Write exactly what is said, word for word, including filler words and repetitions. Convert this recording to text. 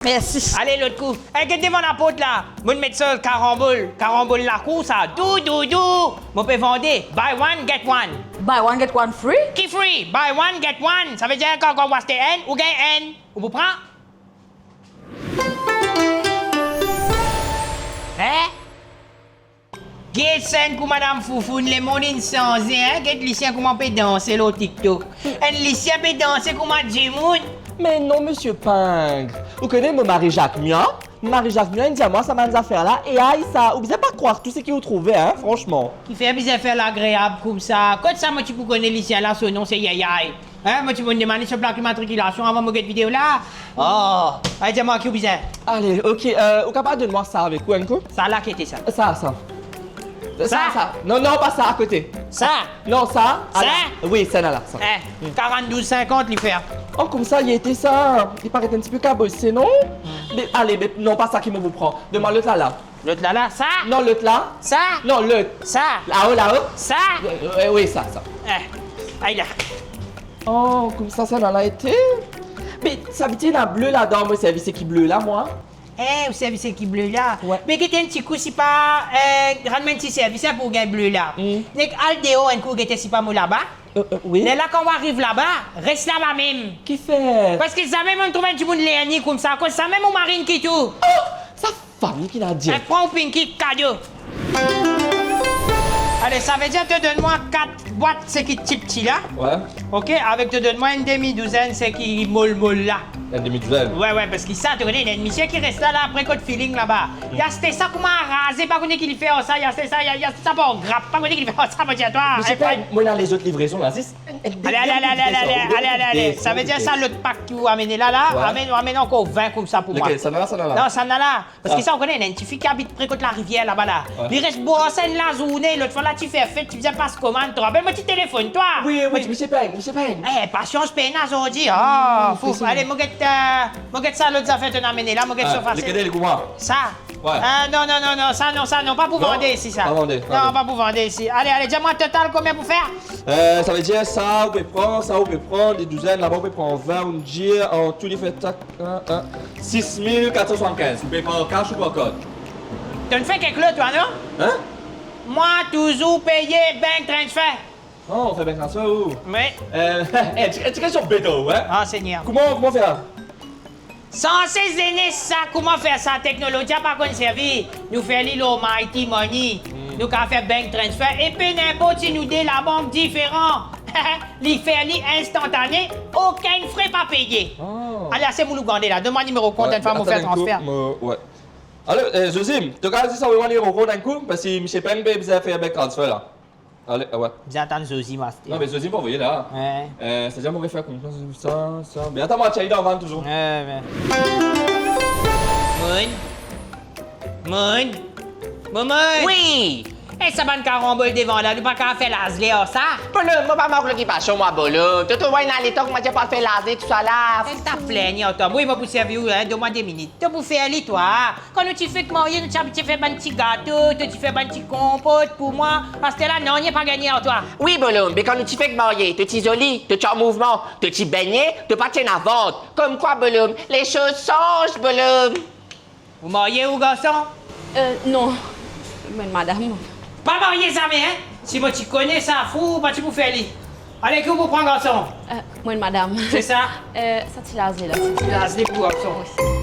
Mersi. Ale, lot kou. Eh, get devan laport la. Mo met sa karanbol. Karanbol lakour sa. Dou, dou, dou. Mo pe vande. Buy one, get one. Buy one, get one free? Ki free? Buy one, get one. Savedir kan, kan ou aste enn, ou gagn enn. Ou pou pran? Eh? Get sa enn kou Madam Foufoun, lemonn inn sanze, hein? Get Lisien kouma pe danse lor TikTok. Enn Lisien pe danse kouma dimoun. Me non, Misie Peng. Ou kone mo mari Jakmia? Mo mari Jakmia inn dir mwa sa bann zafer la, e ay sa, ou bizin pa krwar tou seki ou trouve, hein, fransman. Kifer bizin fer lagreab koumsa? Kot sa mo ti pou kone Lisien la, so nom se Yayay. Hein, mo ti pou demann li so plak imatrikilasion avan mo get video la. Oh, ale, dir mwa ki ou bizin. Ale, ok, euh, ou kapav donn mwa sa avek ou enn kou? Sa la, ki ete sa? Sa, sa. Sa, sa. Non, non, pa sa, akote. Sa? Non, sa. Ala. Sa? Wi, sa la, sa. Eh, karant-douz sinkant li fer. Oh, koumsa, li ete sa. Li paret enn tipe kabose, non? Hmm. Me, ale, me non, pa sa ki mo pou pran. Donn mwa lot la, la. Lot la la, sa? Non, lot la. Sa? Non, lot. Sa? Lao, lao. Sa? Wi, wi, wi, sa, sa. Eh, ay la. Oh, koumsa sa la ete. Me sa vedir ena ble ladan, mo servi seki ble la, mwa. Eh, ou servi seki ble la? Wi. Me get enn ti kou, si pa, eh, rann mwa enn ti servis, eh, pou gagn ble la. Hmm. Nek al deor enn kou, gete si pa mo laba. Euh, euh, wi. Lerla kan ou ariv laba, res laba mem. Kifer? Parski zame mo'nn trouv enn dimoun lerni koumsa, akoz samem ou mari inn kit ou. Oh! Sa fami ki ena dir. Eh, pran ou pinki kado. Ale, savedir to donn mwa kat bwat seki ti pti la. Wi. Ok, avek to donn mwa enn demi douzenn seki mol mol la. Enn demi douzenn? Wi, wi, parski sa, to kone, ena enn misie ki res la, la, pre kot Feeling laba. Hmm. Li aste sa kouma raze, pa kone ki li fer ar sa, li aste sa, li, li aste sa par grap, pa kone ki li fer ar sa, mo dir twa. Misie Peng, mo ena lezot livrezon la, zis enn, enn, ale, ale, ale, ale, ale, ale, ale, ale. Sa vedir sa lot pak ki ou amene la, la, wi, amenn, amenn ankor vin koumsa pou mwa. Lekel? Sa la, sa la? Non, sa la. Parski sa, ou kone, ena enn tifi ki abit pre kot larivier laba la. Wi. Li res bwar sa enn lazourne, lot fwa la ti fer fet, ti bizin pas komann, to rapel mo ti telefonn twa? Wi, wi, mo ti, Misie Peng, Misie Peng. Eh, pasians pena zordi. Ah, wi, fouf. Ale, mo get, euh, mo get sa lot zafer to'nn amene la, mo get so fasil. Lekel, kouma? Sa? Wi. Ah, non, non, non, non, sa non, sa non, pa pou vande isi sa. Non, pa pou vande isi. Ale, ale, dir mwa total konbien pou fer? Euh, savedir sa, ou pe pran, sa, ou pe pran, de douzenn, laba, ou pe pran vin, ou dir, an tou li fer tak, in, in, sis mil kat san swasannkinz. Ou pey par kas ou par kart? To'nn fer kek lot, twa, non? Hein? Mwa, touzour peye bank transfer. Oh, ou fer bank transfer, ou? Wi. Euh, eh, ti, ti kestion bet, ou, hein? Ah, Segner. Kouma, kouma fer la? Sanse zenes sa, kouma fer sa, teknolozi a pa konn servi. Nou fer li lor Mighty Money. Hmm. Nou kapav fer bank transfer, e pe ninport si nou de labank diferan. Li fer li instantane, okenn fre pa peye. Oh. Ale, ase moul ougande la, donn mwa nimero kont, wi, enn fwa mo fer transfer. Atann enn kou, mo, wi. Alo, eh, Zozim, to kapav zis avoy mwa nimero kont enn kou, parski Misie Peng pe bizin fer bank transfer la. Ale, ah, wi. Bizin atann Zozi, mo aste. Non, me Zozi pa avoye la. Wi. Eh, savedir mo pe fer konfians, sa, sa. Me atann, mo ti al dan van touzour. Wi, wi. Moin. Moin. Moin. Wi. Eh, sa bann karanbol devan la, nou pa kapav fer lazle ar sa? Bolo, mo pa mank lokipasion, mwa, Bolo. To trouv mwa ena letan kouma dir pa fer lazle, tousala. Ena ta plengn ar twa. Wi, mo pou servi ou, hein, donn mwa de minit. To pou fer li, twa. Kan nou ti fek marye, nou ti abitie fer bann ti gato, to ti fer bann ti konpot pou mwa. Aster la, nanye pa gagne ar twa. Wi, Bolo, me kan nou ti fek marye, to ti zoli, to ti an mouvman, to ti begne, to pa ti ena vant. Comme quoi, Bolo, les choses changent, Bolo. Ou marye ou garson? Euh, non. Mo enn madam. Pa marye zame, hein? Si mo ti kone sa, fou, pa ti pou fer li. Ale, ki ou pou pran, garson? Euh, mo enn madam. Se sa? Euh, sa ti lazle la. Ti lazle pou garson. Wi.